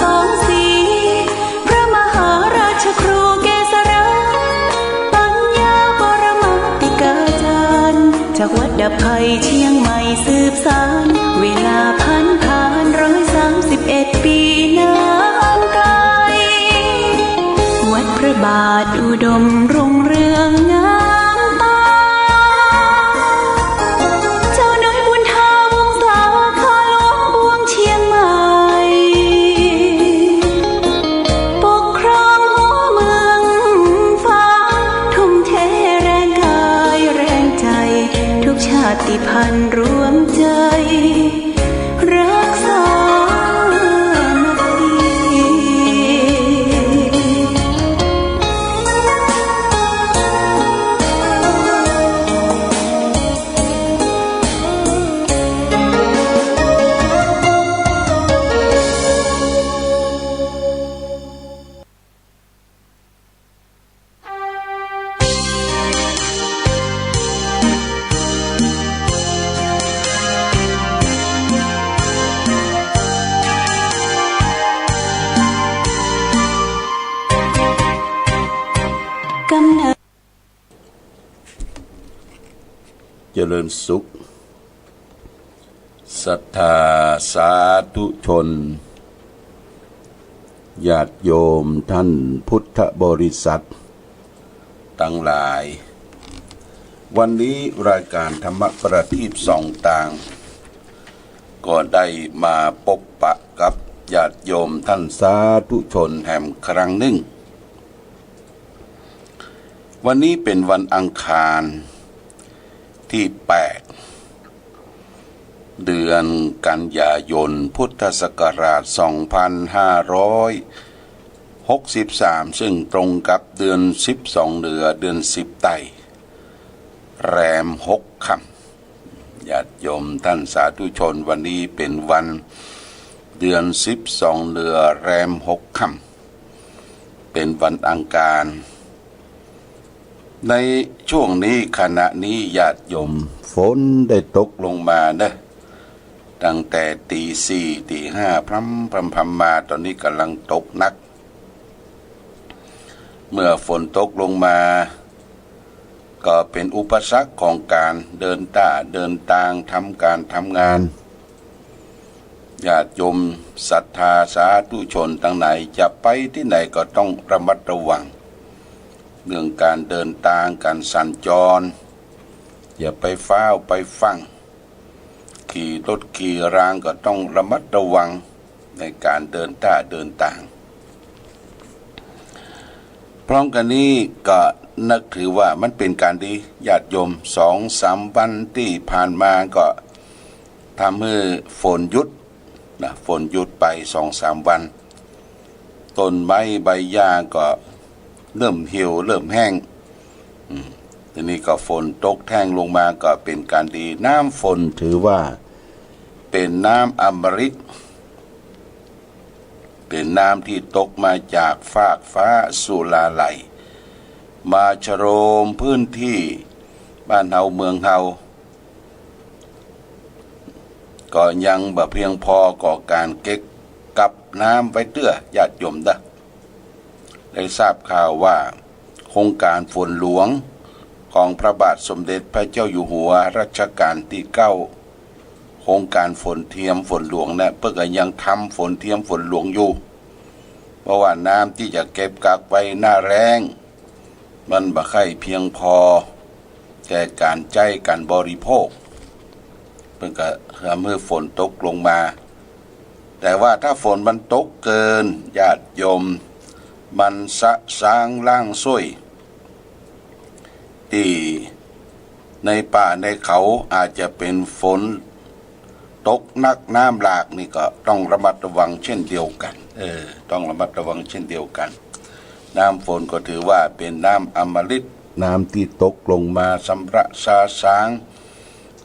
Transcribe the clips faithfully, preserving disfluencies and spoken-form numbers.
สองสี พระมหาราชครูเกษรา ปัญญาปรมาติกาจารย์ จากวัดดับภัยเชียงใหม่สืบสาน เวลาผันผ่านร้อยสามสิบเอ็ดปีนานไกล วัดพระบาทอุดมรุ่งเรืองงามตา เจ้าน้อยบุญธาวงศาคาหลวงปวงเชียงใหม่ ปกครองหัวเมืองฟ้า ทุ่มเทแรงกายแรงใจ ทุกชาติพันธุ์รวมใจ รักสามัคคี กำเนิด เจริญสุข ศรัทธาสาธุชน ญาติโยมท่านพุทธบริษัทตังหลาย วันนี้รายการธรรมประทีปส่องตาง ก็ได้มาปบปะกับญาติโยมท่านสาธุชนแหมครั้งนึ่ง วันนี้เป๋นวันอังคารตี้แปด เดือนกันยายน พุทธศักราชสองพันห้าร้อยหกสิบสาม ซึ่งตรงกับเดือนสิบสองเหนือ เดือนสิบใต้ แรมหกค่ำ ญาติโยมท่านสาธุชน วันนี้เป๋นวันเดือนสิบสองเหนือ แรมหกค่ำ เป๋นวันอังคาร ในช่วงนี้ขณะนี้ญาติโยม ฝนได้ตกลงมาเนอะ ตั้งแต่ตีสี่ ตีห้า พรำพรำพรำมา ต๋อนนี้ก่ำลังตกหนัก เมื่อฝนตกลงมา ก็เป๋นอุปสรรคของก๋านเดินต้าเดินตาง ทำก๋านทำงาน ญาติโยมศรัทธาสาธุชนตังหลาย จะไปตี้ไหนก็ต้องระมัดระวัง เรื่องก๋านเดินตาง ก๋านสัญจร อย่าไปฟ้าวไปฟั่ง ขี่รถขี่รางก็ต้องระมัดระวังในก๋านเดินต้าเดินตาง พร้อมกั๋นนี้ก็นึกถือว่ามันเป๋นก๋านดี ญาติโยม สองสามวันตี้ผ่านมาก็ทำหื้อฝนหยุดนะ ฝนหยุดไปสองสามวัน ต้นไม้ใบหญ้าก็เริ่มเหี่ยวเริ่มแห้ง อืม ทีนี้ก็ฝนตกแท่งลงมาก็เป๋นก๋านดี น้ำฝนถือว่าเป๋นน้ำอมฤต เป๋นน้ำตี้ตกมาจากฟากฟ้าสุราลัย มาชโลมพื้นตี้บ้านเฮาเมืองเฮา ก็ยังบ่เพียงปอก่อก๋านเก็บกักน้ำไว้เตื้อ ญาติโยมเด้อ ได้ทราบข่าวว่าโครงก๋านฝนหลวงของพระบาทสมเด็จพระเจ้าอยู่หัวรัชกาลตี้เก้า โครงก๋านฝนเทียมฝนหลวงเนี่ย เปิ้นก็ยังทำฝนเทียมฝนหลวงอยู่ เพราะว่าน้ำตี้จะเก็บกักไว้หน้าแล้ง มันบ่ใค่เพียงปอแก่ก๋านใจ๊ก๋านบริโภค เปิ้นก็ทำหื้อฝนตกลงมา แต่ว่าถ้าฝนมันตกเกิน ญาติโยม มันสะสางล้างส้วย ตี้ในป่าในเขาอาจจะเป๋นฝนตกหนักน้ำหลาก นี่ก็ต้องระมัดระวังเช่นเดียวกั๋น เออ ต้องระมัดระวังเช่นเดียวกั๋น น้ำฝนก็ถือว่าเป๋นน้ำอมฤต น้ำตี้ตกลงมาชำระสะสาง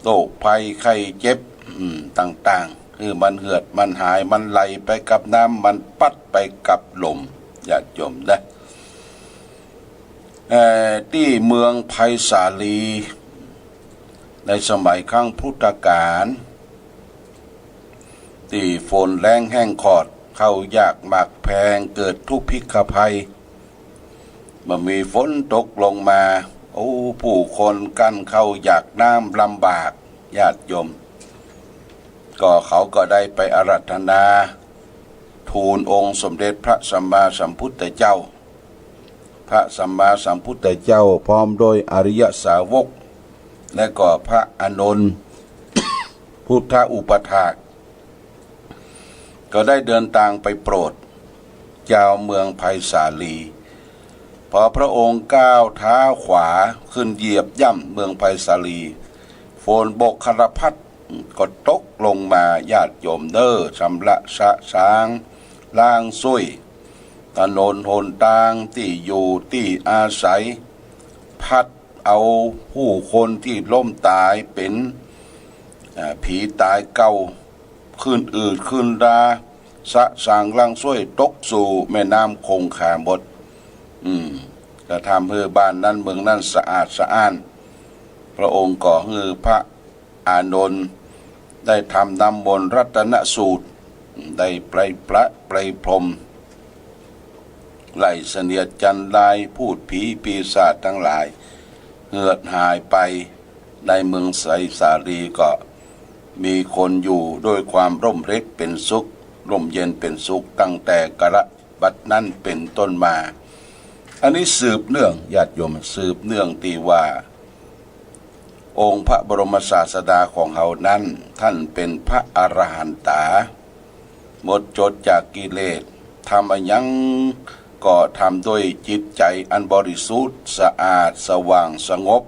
โรคภัยไข้เจ็บ อืม ต่างๆ หื้อมันเหือดมันหาย มันไหลไปกับน้ำ มันปั๊ดไปกับลม ญาติโยมนะ เอ่อ ตี้เมืองไพศาลี ในสมัยครั้งพุทธกาล ตี้ฝนแล้งแห้งขอด ข้าวยากหมากแพง เกิดทุพพิฆภัย บ่มีฝนตกลงมา โอ้ ผู้คนกลั้นข้าวยากน้ำลำบาก ญาติโยม ก็เขาก็ได้ไปอาราธนา ทูลองค์สมเด็จพระสัมมาสัมพุทธเจ้า พระสัมมาสัมพุทธเจ้าพร้อมด้วยอริยสาวก และก็พระอานนท์ พุทธอุปัฏฐาก ก็ได้เดินตางไปโปรดจาวเมืองไพศาลี พอพระองค์ก้าวเท้าขวาขึ้นเหยียบย่ำเมืองไพศาลี ฝนบกคารพัดก็ตกลงมา ญาติโยมเด้อ ชำระสะสางล้างส้วย ถนนหนตาง ตี้อยู่ตี้อาศัย พัดเอาผู้คนตี้ล้มต๋ายเป๋น อ่า ผีต๋ายเก่า ขึ้นอืดขึ้นรา สะสางล้างส้วยตกสู่แม่น้ำคงคาหมด อืม ก็ทำหื้อบ้านนั้นเมืองนั้นสะอาดสะอ้าน พระองค์ก็หื้อพระอานนท์ได้ทำน้ำมนต์รัตนสูตร ได้ไพร่พระไพร่พรหม ไล่เสนียดจัญไร พูดผีปีศาจทั้งหลาย เหือดหายไป ในเมืองไพศาลีก็มีคนอยู่ด้วยความร่มเร็จเป็นสุข ร่มเย็นเป็นสุข ตั้งแต่กาลบัดนั้นเป็นต้นมา อันนี้สืบเนื่อง ญาติโยม สืบเนื่องตี้ว่า องค์พระบรมศาสดาของเฮานั้น ท่านเป๋นพระอรหันตา หมดจดจากกิเลส ทำอะหยังก็ทำด้วยจิตใจ๋อันบริสุทธิ์ สะอาด สว่าง สงบ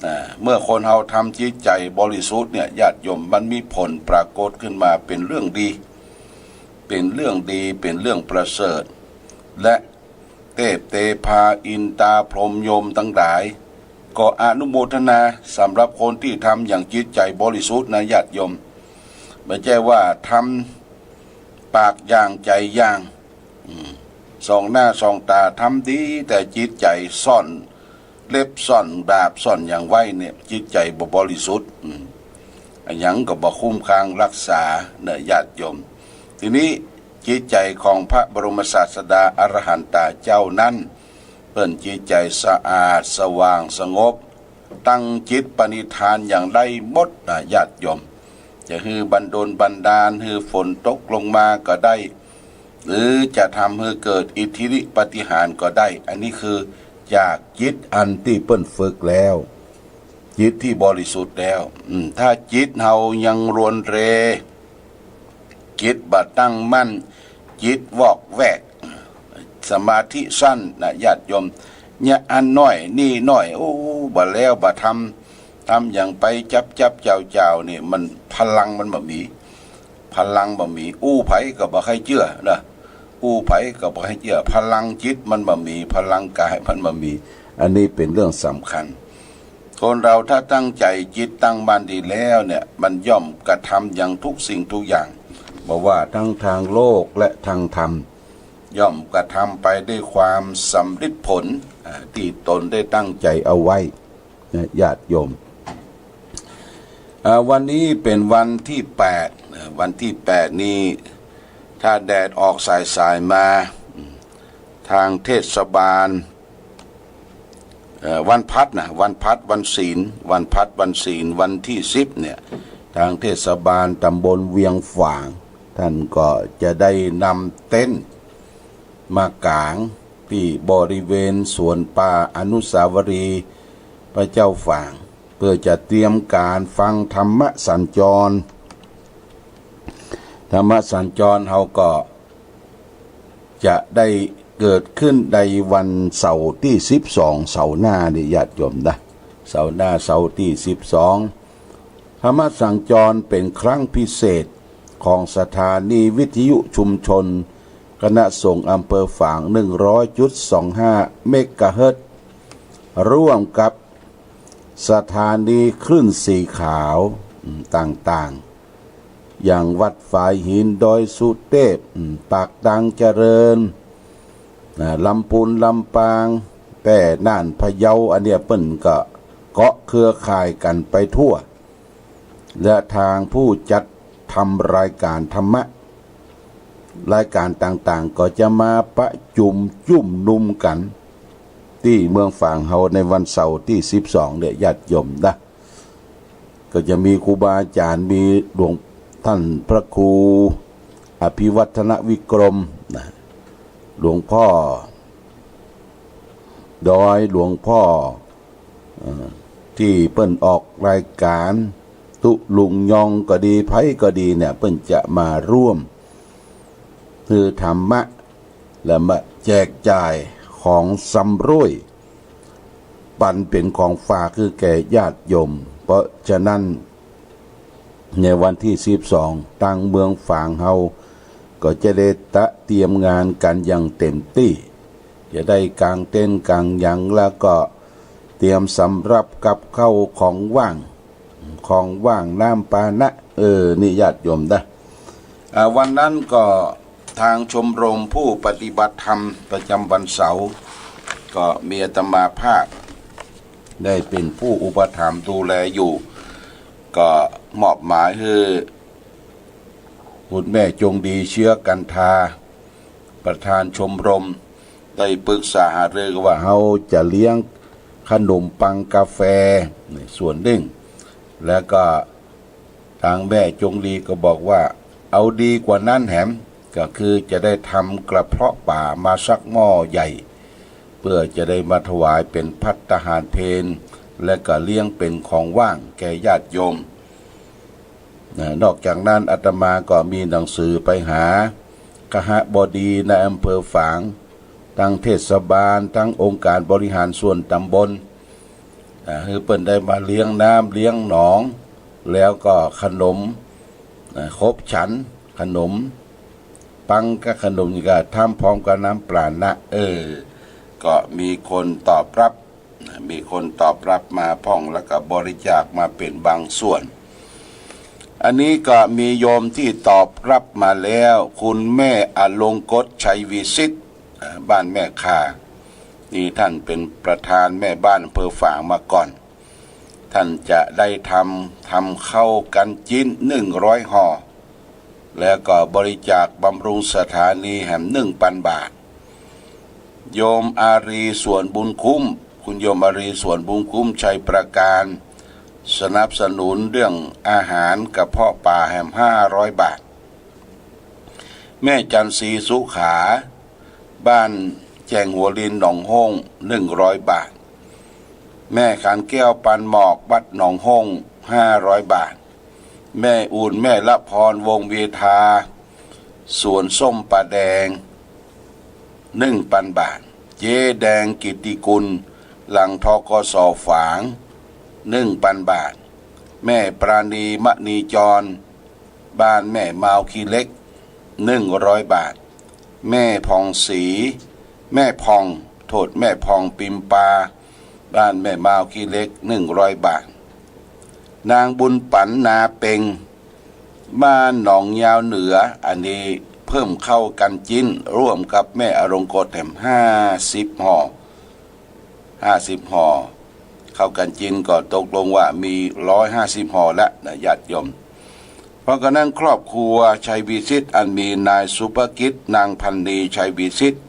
อ่า เมื่อคนเฮาทำจิตใจ๋บริสุทธิ์เนี่ย ญาติโยม มันมีผลปรากฏขึ้นมาเป๋นเรื่องดี เป๋นเรื่องดี เป๋นเรื่องประเสริฐ และเทพเทพา อินตา พรหมยมทั้งหลาย ก็อนุโมทนาสำหรับคนตี้ทำอย่างจิตใจ๋บริสุทธิ์นะ ญาติโยม บ่ใจ้ว่าทำปากอย่างใจ๋อย่าง อืม ส่องหน้าส่องต๋าทำดี แต่จิตใจ๋ซ่อนเล็บซ่อนบาปซ่อนหยังไว้เนี่ย จิตใจ๋บ่บริสุทธิ์ อืม อะหยังก็บ่คุ้มครองรักษาเนาะ ญาติโยม ทีนี้จิตใจ๋ของพระบรมศาสดาอรหันตาเจ้านั้น เปิ้นจิตใจ๋สะอาดสว่างสงบ ตั้งจิตปณิธานอย่างใดหมดนะ ญาติโยม จะหื้อบันดลบันดาลหื้อฝนตกลงมาก็ได้ หรือจะทำหื้อเกิดอิทธิฤทธิปาฏิหาริย์ก็ได้ อันนี้คือจากจิตอันตี้เปิ้นฝึกแล้ว จิตตี้บริสุทธิ์แล้ว อืม ถ้าจิตเฮายังรวนเร จิตบ่ตั้งมั่น จิตวอกแวก สมาธิสั้นนะ ญาติโยม เนี่ย อันน้อยนี่น้อย โอ้ บ่แล้วบ่ทำ ทำหยังไปจับจับเจ้าเจ้านี่ มัน พลังมันบ่มี พลังบ่มี อู้ใผก็บ่ใค่เจื้อนะ อู้ใผก็บ่ใค่เจื้อ พลังจิตมันบ่มี พลังกายมันบ่มี อันนี้เป๋นเรื่องสำคัญ คนเราถ้าตั้งใจ๋จิตตั้งมั่นดีแล้วเนี่ย มันย่อมกระทำอย่างทุกสิ่งทุกอย่าง บ่ว่าทั้งตางโลกและตางธรรม ย่อมกระทำไปด้วยความสำเร็จผล อ่า ตี้ตนได้ตั้งใจ๋เอาไว้นะ ญาติโยม อ่า วันนี้เป๋นวันตี้แปด อ่า วันตี้แปดนี่ ถ้าแดดออกสายๆ มา ตางเทศบาล เอ่อ วันพัดนะ วันพัดวันศีล วันพัดวันศีล วันตี้สิบเนี่ย ตางเทศบาลตำบลเวียงฝาง ท่านก็จะได้นำเต็นท์มากางตี้บริเวณสวนป่าอนุสาวรีย์พระเจ้าฝาง เพื่อจะเตรียมก๋านฟังธรรมสัญจร ธรรมสัญจรเฮาก็ จะได้เกิดขึ้นในวันเสาร์ตี้สิบสอง เสาร์หน้านี่ ญาติโยมนะ เสาร์หน้า เสาร์ตี้สิบสอง ธรรมสัญจรเป๋นครั้งพิเศษของสถานีวิทยุชุมชนคณะสงฆ์อำเภอฝาง หนึ่งร้อยจุดสองห้า เมกะเฮิรตซ์ ร่วมกับ สถานีคลื่นสีขาว อืม ต่างๆ อย่างวัดฝายหิน ดอยสุเตพ อืม ปากตางเจริญ อ่า ลำพูน ลำปาง แป้ น่าน พะเยา อันเนี้ยเปิ้นก็เกาะเครือข่ายกั๋นไปทั่ว และตางผู้จัดทำรายก๋านธรรมะ รายก๋านต่างๆ ก็จะมาประจุมจุมนุมกั๋น ตี้เมืองฝางเฮาในวันเสาร์ตี้สิบสองเนี่ย ญาติโยมนะ ก็จะมีครูบาอาจ๋ารย์ มีหลวง ท่านพระครูอภิวัฒนวิกรมนะ หลวงพ่อดอย หลวงพ่อ เอ่อ ตี้เปิ้นออกรายก๋านตุ๊ลุงยองก็ดี ใผก็ดีเนี่ย เปิ้นจะมาร่วม หื้อธรรมะ และมาแจกจ่ายของสำรวย ปันเป๋นของฝากหื้อแก่ญาติโยม เพราะฉะนั้น ในวันตี้สิบสอง ตางเมืองฝางเฮา ก็จะได้เตรียมงานกั๋นอย่างเต็มตี้ จะได้ก๋างเต็นท์ก๋างหยัง แล้วก็เตรียมสำรับกับข้าวของหว่าง ของหว่างน้ำปานะ เออ นี่ญาติโยมนะ อ่า วันนั้นก็ตางชมรมผู้ปฏิบัติธรรมประจ๋ำวันเสาร์ ก็มีอาตมาภาพได้เป๋นผู้อุปถัมภ์ดูแลอยู่ ก็มอบหมายหื้อคุณแม่จงดี เชื้อกันทา ประธานชมรม ได้ปรึกษาหารือกั๋นว่าเฮาจะเลี้ยงขนมปังกาแฟส่วนนึ่ง แล้วก็ตางแม่จงดีก็บอกว่า เอาดีกว่านั้นแหม ก็คือจะได้ทำกระเพาะป๋ามาสักหม้อใหญ่ เปื้อจะได้มาถวายเป๋นภัตตาหารเพล และก็เลี้ยงเป๋นของหว่างแก่ญาติโยม นะ นอกจากนั้นอาตมาก็มีหนังสือไปหาคฤหบดีในอำเภอฝาง ตังเทศบาล ตังองค์ก๋านบริหารส่วนตำบล อ่า หื้อเปิ้นได้มาเลี้ยงน้ำเลี้ยงหนอง แล้วก็ขนม อ่า ขบฉัน ขนมปังกับขนมนี่ก็ทำพร้อมกับน้ำปานะ เออ ก็มีคนตอบรับ มีคนตอบรับมาพ่อง แล้วก็บริจาคมาเป๋นบางส่วน อันนี้ก็มีโยมตี้ตอบรับมาแล้ว คุณแม่อลงกต ชัยวิสิทธิ์ อ่า บ้านแม่ข่า นี่ท่านเป๋นประธานแม่บ้านอำเภอฝางมาก่อน ท่านจะได้ทำ ทำข้าวกัญจิ๊นหนึ่งร้อยห่อ แล้วก็บริจาคบำรุงสถานีแหมหนึ่งปันบาท โยมอารี สวนบุญคุ้ม คุณโยมอารี สวนบุญคุ้ม ชัยปราการ สนับสนุนเรื่องอาหารกระเพาะป๋าแหมห้าร้อยบาท แม่จันทร์ศรีสุขา บ้านแจ้งหัวลิน หนองห้ง หนึ่งร้อยบาท แม่ขันแก้ว ปันหมอก วัดหนองห้ง ห้าร้อยบาท แม่อุ่น แม่ละพร วงศ์เวทา สวนส้มป่าแดง หนึ่งปันบาท เจ๊แดง กิตติกุล หลัง ธ.ก.ส. ฝาง หนึ่งปันบาท แม่ปราณี มณีจร บ้านแม่มาวขี้เหล็ก หนึ่งร้อยบาท แม่ผ่องศรี แม่ผ่อง โทษ แม่ผ่อง ปิมปา บ้านแม่มาวขี้เหล็ก หนึ่งร้อยบาท นางบุญปั๋น นาเป็ง บ้านหนองยาวเหนือ อันนี้เพิ่มข้าวกัญจิ๊นร่วมกับแม่อลงกตแหมห้าสิบห่อ ห้าสิบห่อ ข้าวกัญจิ๊นก็ตกลงว่ามีร้อยห้าสิบห่อแล้วนะญาติโยม เพราะฉะนั้นครอบครัวชัยวิสิทธิ์ อันมีนายสุภกิจ นางพันนี ชัยวิสิทธิ์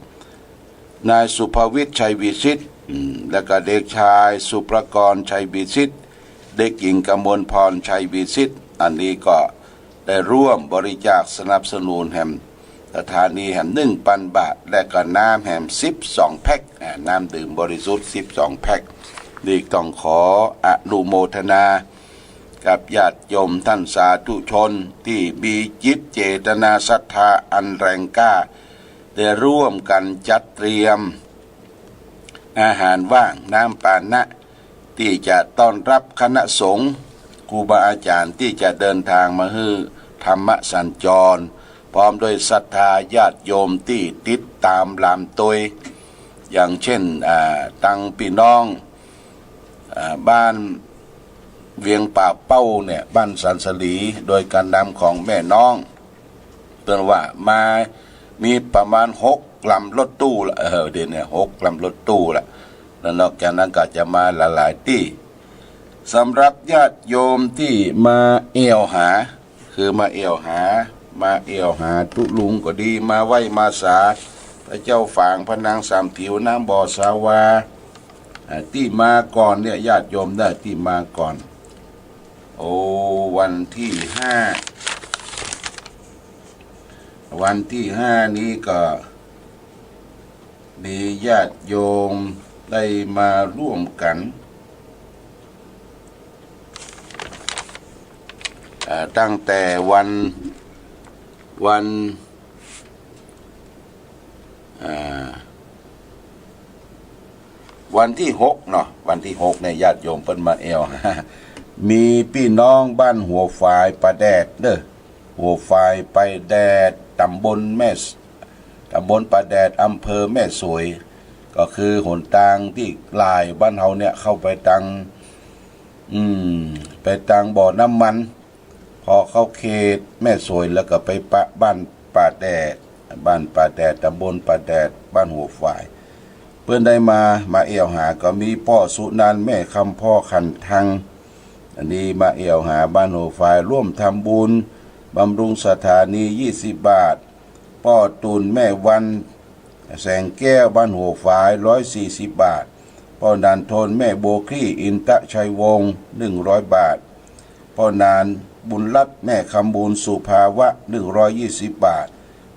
นายสุภวิทย์ ชัยวิสิทธิ์ อืม แล้วก็เด็กชายสุภกร ชัยวิสิทธิ์ เด็กหญิงกมลพร ชัยวิสิทธิ์ อันนี้ก็ได้ร่วมบริจาคสนับสนุนแหมสถานีแหมหนึ่งปันบาท และก็น้ำแหมสิบสองแพ็ค อ่า น้ำดื่มบริสุทธิ์สิบสองแพ็ค นี่ต้องขออนุโมทนากับญาติโยมท่านสาธุชนตี้มีจิตเจตนาศรัทธาอันแรงกล้า ได้ร่วมกั๋นจัดเตรียมอาหารหว่างน้ำปานะ ตี้จะต้อนรับคณะสงฆ์ครูบาอาจ๋ารย์ตี้จะเดินทางมาหื้อธรรมสัญจร พร้อมด้วยศรัทธาญาติโยมตี้ติดต๋ามหลามตวย อย่างเช่น อ่า ตังปี้น้อง อ่า บ้านเวียงป่าเป้าเนี่ย บ้านสันสลี โดยก๋านนำของแม่น้อง เปิ้นว่ามามีประมาณหกลำรถตู้ละ เออ เดี๋ยวนี้หกลำรถตู้ละ แล้วนอกจากนั้นก็จะมาหลายๆ ตี้ สำหรับญาติโยมตี้มาแอ่วหา คือมาแอ่วหา มาแอ่วหาตุ๊ลุงก็ดี มาไหว้มาสาพระเจ้าฝาง พระนางสามถิว น้ำบ่อสาวา อ่า ตี้มาก่อนเนี่ย ญาติโยมเน่อ ตี้มาก่อน โอ้ วันตี้ห้า วันตี้ห้านี้ก็ มีญาติโยมได้มาร่วมกั๋น อ่า ตั้งแต่วัน วัน อ่า วันตี้หกเนาะ วันตี้หกเนี่ย ญาติโยมเปิ้นมาแอ่ว มีปี้น้องบ้านหัวฝายป่าแดดเน่อ หัวฝายป่าแดด ต๋ำบลแม่ส- ต๋ำบลป่าแดด อำเภอแม่สวย ก็คือหนตางตี้ลายบ้านเฮาเนี่ย เข้าไปตาง อืม ไปตางบ่อน้ำมัน พอเข้าเขตแม่สวยแล้วก็ไปปะบ้านป่าแดด บ้านป่าแดด ต๋ำบลป่าแดด บ้านหัวฝาย เปิ้นได้มา มาแอ่วหา ก็มีป้อสุนันท์ แม่คำพ่อขันทัง อันนี้มาแอ่วหาบ้านหัวฝาย ร่วมทำบุญบำรุงสถานี ยี่สิบบาท ป้อตุ่น แม่วัน แสงแก้ว บ้านหัวฝาย ร้อยสี่สิบบาท ป้อนันทน แม่บัวคลี่ อินทชัยวงศ์ หนึ่งร้อยบาท ป้อนานบุญรัตน์ แม่คำบุญ สุภาวะ หนึ่งร้อยยี่สิบบาท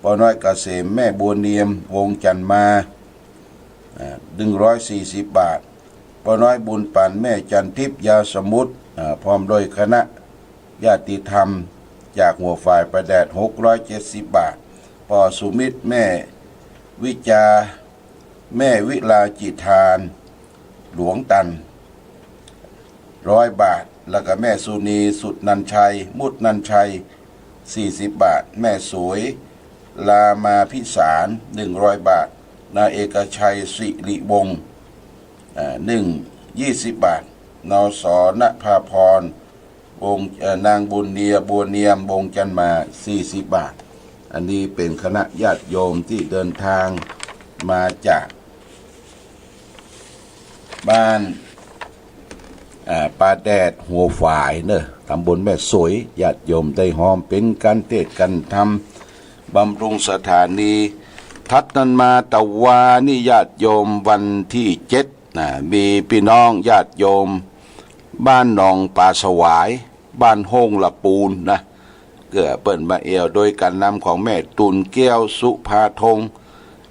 ป้อน้อยเกษม แม่บัวเนียม วงจันทน์มา อ่า หนึ่งร้อยสี่สิบบาท ป้อน้อยบุญปัน แม่จันทิพย์ ยาสมุทร อ่า พร้อมด้วยคณะญาติธรรมจากหัวฝายป่าแดด หกร้อยเจ็ดสิบบาท ป้อสุมิตร แม่วิจา แม่วิลาจิตทาน หลวงตัน ร้อยบาท แล้วก็แม่สุนี สุดนันชัย มุดนันชัย สี่สิบบาท แม่สวย ลามาพิสาร หนึ่งร้อยบาท นายเอกชัย สิริวงศ์ อ่า หนึ่ง ยี่สิบบาท นส ณภาพร วง เอ่อ นางบุญเนีย บัวเนียม วงจันทน์มา สี่สิบบาท อันนี้เป๋นคณะญาติโยมตี้เดินทางมาจาก บ้าน อ่า ป่าแดดหัวฝายเน่อ ต๋ำบลแม่สวย ญาติโยมได้ฮอมเป๋นกั๋นเตสน์กั๋นธรรม บำรุงสถานี ถัดนั้นมาตะวานี้ญาติโยม วันตี้เจ็ดนะ มีปี้น้องญาติโยม บ้านหนองป่าสวาย บ้านห้งละปูนนะ ก็เปิ้นมาแอ่วโดยก๋านนำของแม่ตูนแก้ว สุภาทง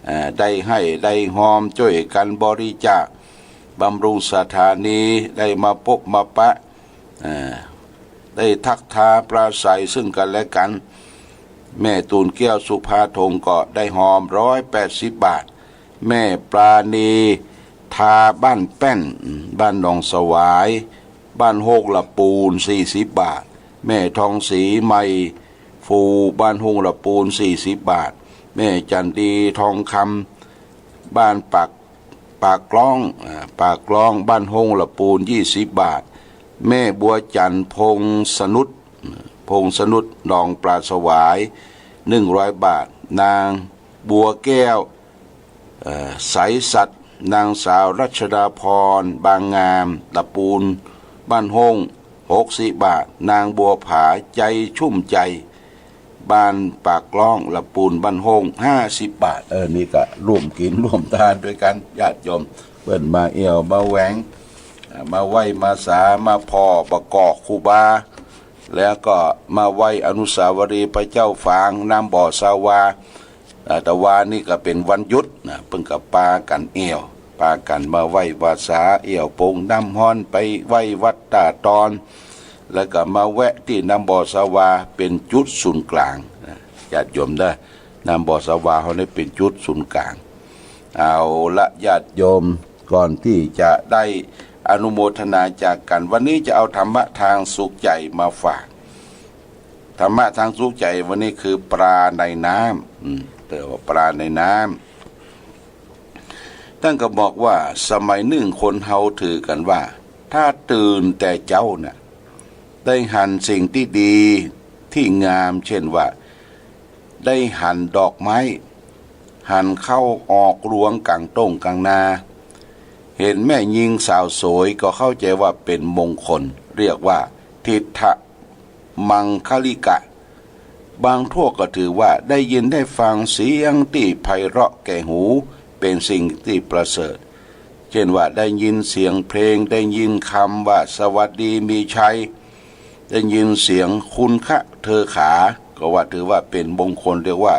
เอ่อ ได้หื้อได้ฮอมจ้วยกั๋นบริจาคบำรุงสถานี ได้มาปบมาปะ เอ่อ ได้ทักทาปราศรัยซึ่งกั๋นและกั๋น แม่ตูนแก้ว สุภาทง ก็ได้ฮอม ร้อยแปดสิบบาท แม่ปราณี ทา บ้านแป้น บ้านหนองสวาย บ้านห้งละปูน สี่สิบบาท แม่ทองศรี ไมฟู บ้านห้งละปูน สี่สิบบาท แม่จันดี ทองคำ บ้านปาก ปากกล้อง อ่า ปากกล้อง บ้านห้งละปูน ยี่สิบบาท แม่บัวจันทน์ พงษ์สนุช พงษ์สนุช หนองป่าสวาย หนึ่งร้อยบาท นางบัวแก้ว เอ่อ ใสสัตย์ นางสาวรัชดาพร บางงาม ละปูน บ้านห้ง หกสิบบาท นางบัวผา ใจชุ่มใจ บ้านปากกล้อง ละปูน บ้านห้ง ห้าสิบบาท เออ นี่ก็ร่วมกิ๋นร่วมทานด้วยกั๋น ญาติโยม เปิ้นมาแอ่วมาแหวง อ่า มาไหว้มาสา มาผ่อประกอบครูบา แล้วก็มาไหว้อนุสาวรีย์พระเจ้าฝาง น้ำบ่อสาวา อ่า ตะวานี้ก็เป๋นวันหยุดนะ เปิ้นก็ปากั๋นแอ่ว ปากั๋นมาไหว้มาสา แอ่วปงน้ำฮ้อน ไปไหว้วัดต้าตอน แล้วก็มาแวะตี้น้ำบ่อสาวา เป๋นจุดศูนย์กลางนะ ญาติโยมเน่อ น้ำบ่อสาวาเฮานี่เป๋นจุดศูนย์กลาง เอาละญาติโยม ก่อนตี้จะได้อนุโมทนาจากกั๋น วันนี้จะเอาธรรมะทางสุขใจ๋มาฝาก ธรรมะทางสุขใจ๋วันนี้คือปลาในน้ำ อืม เรียกว่าปลาในน้ำ ต้านก็บอกว่าสมัยนึ่งคนเฮาถือกั๋นว่า ถ้าตื่นแต่เจ๊าน่ะ ได้หันสิ่งตี้ดีตี้งาม เจ้นว่า ได้หันดอกไม้ หันเข้าออกรวงก๋างต้งก๋างนา เห็นแม่ญิงสาวสวยก็เข้าใจ๋ว่าเป๋นมงคล เรียกว่า ทิฏฐมังคลิกะ บางพวกก็ถือว่าได้ยินได้ฟังเสียงตี้ไพเราะแก่หู เป๋นสิ่งตี้ประเสริฐ เจ้นว่าได้ยินเสียงเพลง ได้ยินกำว่าสวัสดีมีชัย ได้ยินเสียงคุณคะเธอขา ก็ว่าถือว่าเป๋นมงคล เรียกว่า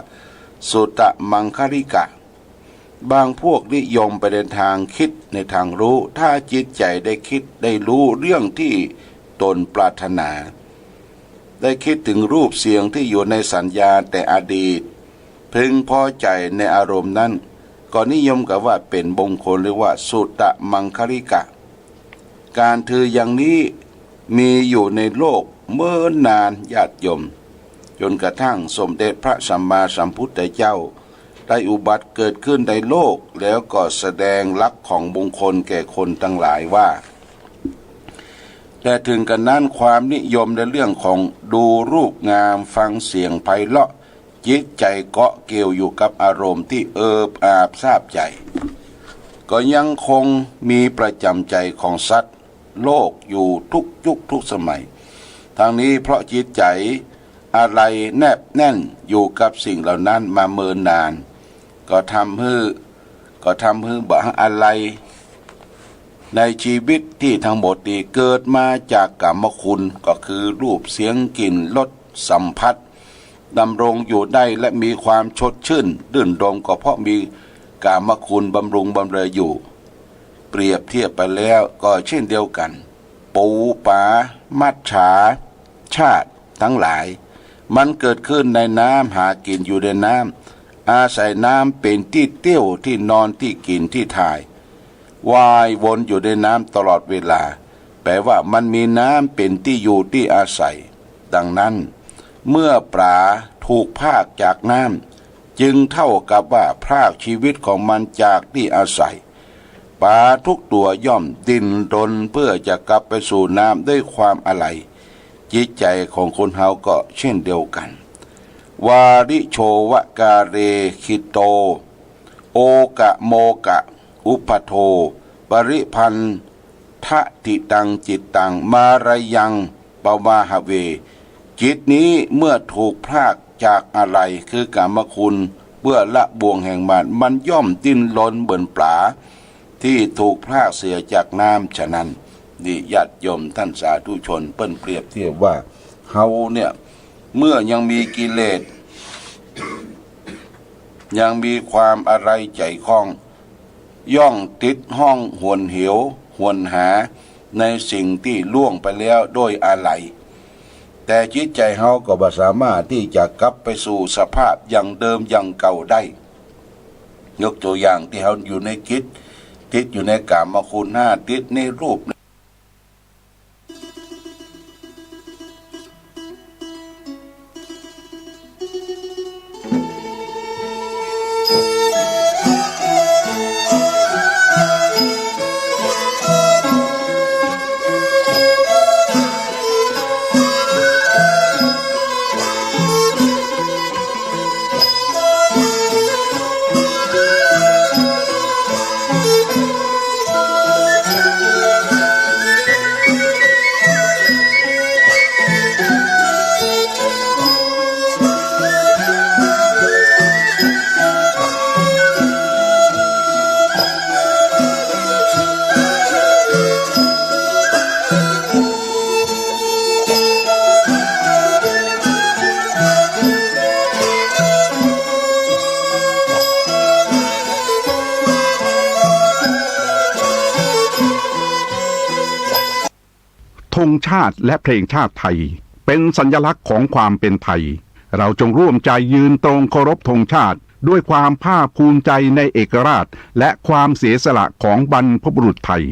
สุตตมังคลิกะ บางพวกนิยมไปในตางกึ๊ดในตางฮู้ ถ้าจิตใจ๋ได้กึ๊ดได้ฮู้เรื่องตี้ตนปรารถนา ได้กึ๊ดเถิงรูปเสียงตี้อยู่ในสัญญาแต่อดีต พึงพอใจ๋ในอารมณ์นั้น ก็นิยมกล่าวว่าเป๋นมงคล เรียกว่าสุตตมังคลิกะ ก๋านถืออย่างนี้มีอยู่ในโลกเมินนานญาติโยม จ๋นกระทั่งสมเด็จพระสัมมาสัมพุทธเจ้าได้อุบัติเกิดขึ้นในโลก แล้วก็แสดงลักษณ์ของมงคลแก่คนตังหลายว่า แต่เถิงกระนั้นความนิยมในเรื่องของดูรูปงาม ฟังเสียงไพเราะ จิตใจ๋เกาะเกี่ยวอยู่กับอารมณ์ตี้เอิบอาบซาบใจ๋ ก็ยังคงมีประจ๋ำใจ๋ของสัตว์โลกอยู่ทุกยุคทุกสมัย ทั้งนี้เพราะจิตใจ๋อาลัยแนบแน่นอยู่กับสิ่งเหล่านั้นมาเมินนาน ก็ทำหื้อ ก็ทำหื้อบ่าอาลัยในจีวิตตี้ตังหมดนี้เกิดมาจากกามคุณ ก็คือรูปเสียงกลิ่นรสสัมผัส ดำรงอยู่ได้และมีความสดชื่นรื่นรมย์ ก็เพราะมีกามคุณบำรุงบำเรออยู่ เปรียบเทียบไปแล้วก็เช่นเดียวกั๋น ปู๋ป๋า มัจฉา ชาติตังหลาย มันเกิดขึ้นในน้ำ หากิ๋นอยู่ในน้ำ อาศัยน้ำเป๋นตี้เตี้ยวตี้นอนตี้กิ๋นตี้ถ่าย ว่ายวนอยู่ในน้ำตลอดเวลา แป๋ว่ามันมีน้ำเป๋นตี้อยู่ตี้อาศัย ดังนั้น เมื่อป๋าถูกพรากจากน้ำ จึงเท่ากับว่าพรากจีวิตของมันจากตี้อาศัย ป๋าทุกตั๋วย่อมดิ้นรนเพื่อจะกลับไปสู่น้ำด้วยความอาลัย จิตใจ๋ของคนเฮาก็เช่นเดียวกั๋น วาริโชวะกาเรคิโต โอกะโมกะอุปปาโท ปริพันธะติตังจิตตัง มารายังปวาหะเว จิตนี้เมื่อถูกพรากจากอาลัย คือกามคุณ เปื้อละบ่วงแห่งมาร มันย่อมดิ้นรนเหมือนป๋าตี้ถูกพรากเสียจากน้ำฉะนั้น นี่ญาติโยมต้านสาธุชน เปิ้นเปรียบเทียบว่าเฮาเนี่ย เมื่อยังมีกิเลส ยังมีความอาลัยใจ๋ข้อง ย่อมติดห้องหวนเหวหวนหาในสิ่งตี้ล่วงไปแล้วโดยอาลัย แต่จิตใจ๋เฮาก็บ่สามารถตี้จะกลับไปสู่สภาพอย่างเดิมอย่างเก่าได้ ยกตั๋วอย่างตี้เฮาอยู่ในกึ๊ด ติดอยู่ในกามคุณห้า ติดในรูป ธงชาติและเพลงชาติไทย เป็นสัญลักษณ์ของความเป็นไทย เราจงร่วมใจยืนตรงเคารพธงชาติ ด้วยความภาคภูมิใจในเอกราช และความเสียสละของบรรพบุรุษไทย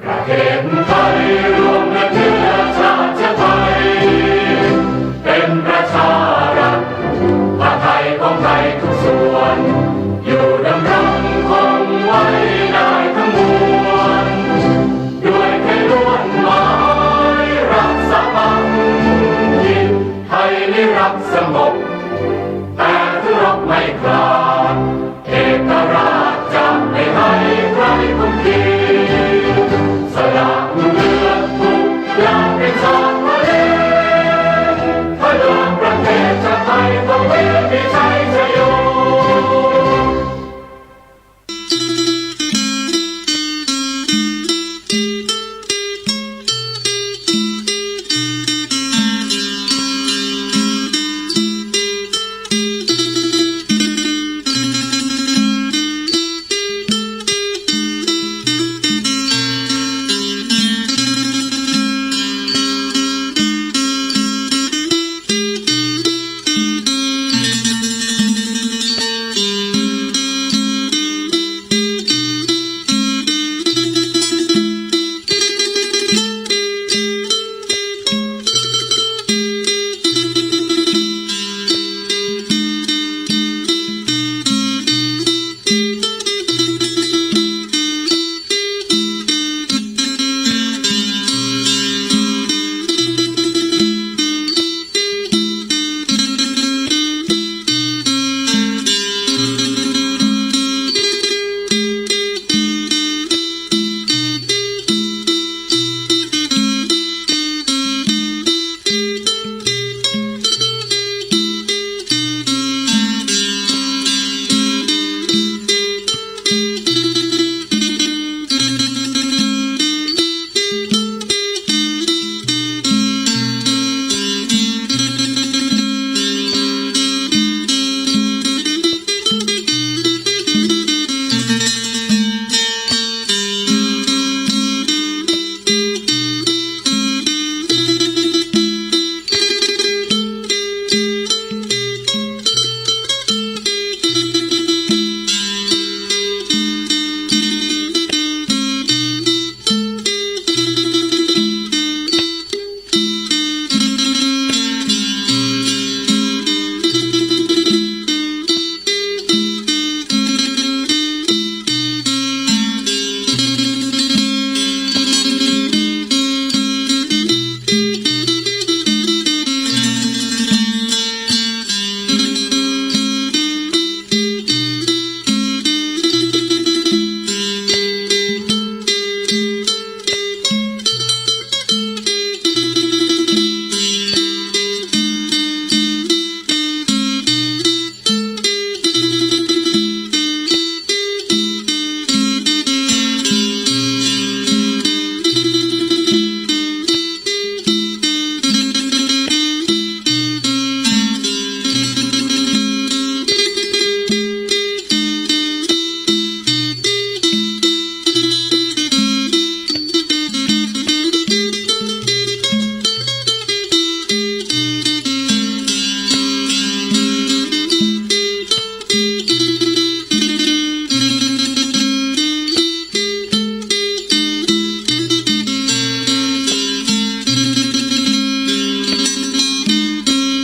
ประเทศไทย